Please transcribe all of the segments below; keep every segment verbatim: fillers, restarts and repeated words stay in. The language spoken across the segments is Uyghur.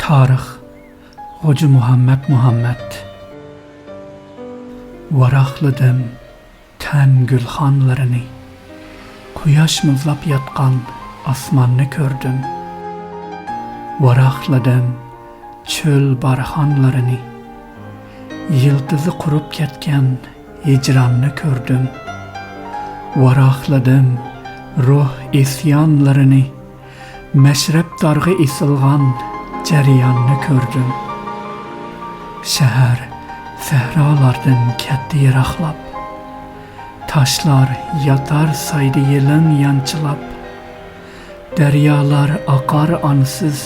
تارىخ، غوجا مۇھەممەد مۇھەممەد. ۋاراقلىدىم تەن گۈلخانلىرىنى، قۇياش مۇزلاپ ياتقان ئاسماننى كۆردۈم. ۋاراقلىدىم چۆل بارخانلىرىنى، يىلتىزى قۇرۇپ كەتكەن ھىجراننى كۆردۈم. ۋاراقلىدىم روھ ئىسيانلىرىنى، مەشرەپ دارغا ئېسىلغان جەرياننى كۆردۈم. شەھەر سەھرالاردىن كەتتى يىراقلاپ، تاشلار ياتار سايدا يېلىڭ يانچىلاپ، دەريالار ئاقار ئانىسىز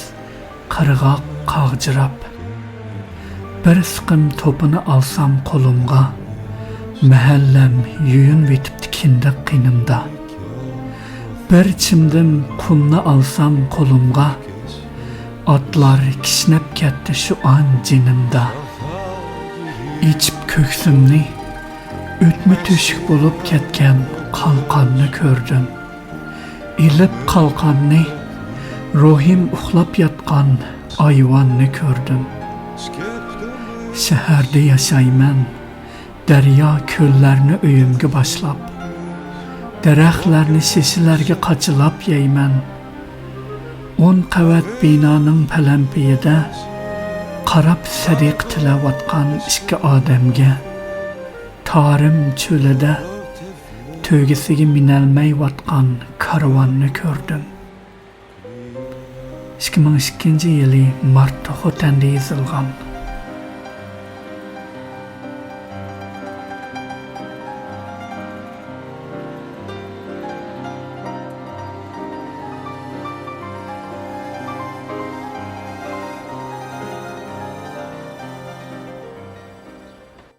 قىرغاق قاغجىراپ. بىر سىقىم توپىنى ئالسام قولۇمغا، مەھەللەم يۇيۇنۇۋېتىپتۇ كىندىك قېنىمدا. بىر چىمدىم قۇمنى ئالسام قولۇمغا، ئاتلار كىشنەپ كەتتى شۇ ئان جېنىمدا. ئېچىپ كۆكسۈمنى، ئۆتمە تۆشۈك بولۇپ كەتكەن قالقاننى كۆردۈم. ئېلىپ قالقاننى، روھىم ئۇخلاپ ياتقان ئايۋاننى كۆردۈم. شەھەردە ياشايمەن، دەريا كۆللەرنى ئۆيۈمگە باشلاپ، دەرەخلەرنى شېشىلەرگە قاچىلاپ يەيمەن. ئون قەۋەت بىنانىڭ پەلەمپىيىدە قاراپ سەدىقە تىلەۋاتقان ئىككى ئادەمگە، تارىم چۆلىدە تۆگىسىگە مىنەلمەيۋاتقان كارۋاننى كۆردۈم. ئىككى مىڭ ئىككىنچى يىلى مارتتا خوتەندە يېزىلغان